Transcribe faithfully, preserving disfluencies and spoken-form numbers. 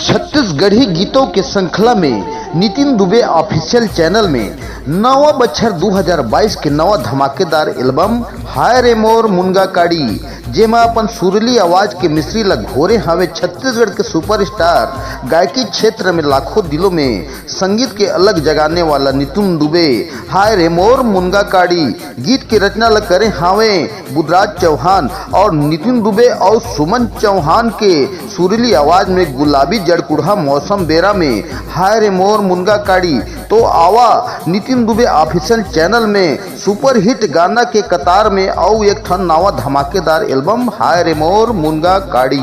छत्तीसगढ़ी गीतों के श्रृंखला में नितिन दुबे ऑफिशियल चैनल में नवा बछर दू हजार बाईस के नवा धमाकेदार एल्बम हाय रे मोर मुनगा काड़ी, जेमा अपन सुरीली आवाज के मिश्री ला घोरे हावे छत्तीसगढ़ के सुपरस्टार, गायकी क्षेत्र में लाखों दिलों में संगीत के अलख जगाने वाला नितिन दुबे। हाय रे मोर मुनगा काड़ी गीत के रचना ला करे हावे बुधराज चौहान और नितिन दुबे और सुमन चौहान के सुरीली आवाज में गुलाबी जड़कुड़हा मौसम बेरा में हाय रे मोर मुनगा काड़ी। तो आवा नितिन दुबे ऑफिशियल चैनल में सुपरहिट गाना के कतार में अउ एक ठन नवा धमाकेदार एल्बम हाय रे मोर मुनगा काड़ी।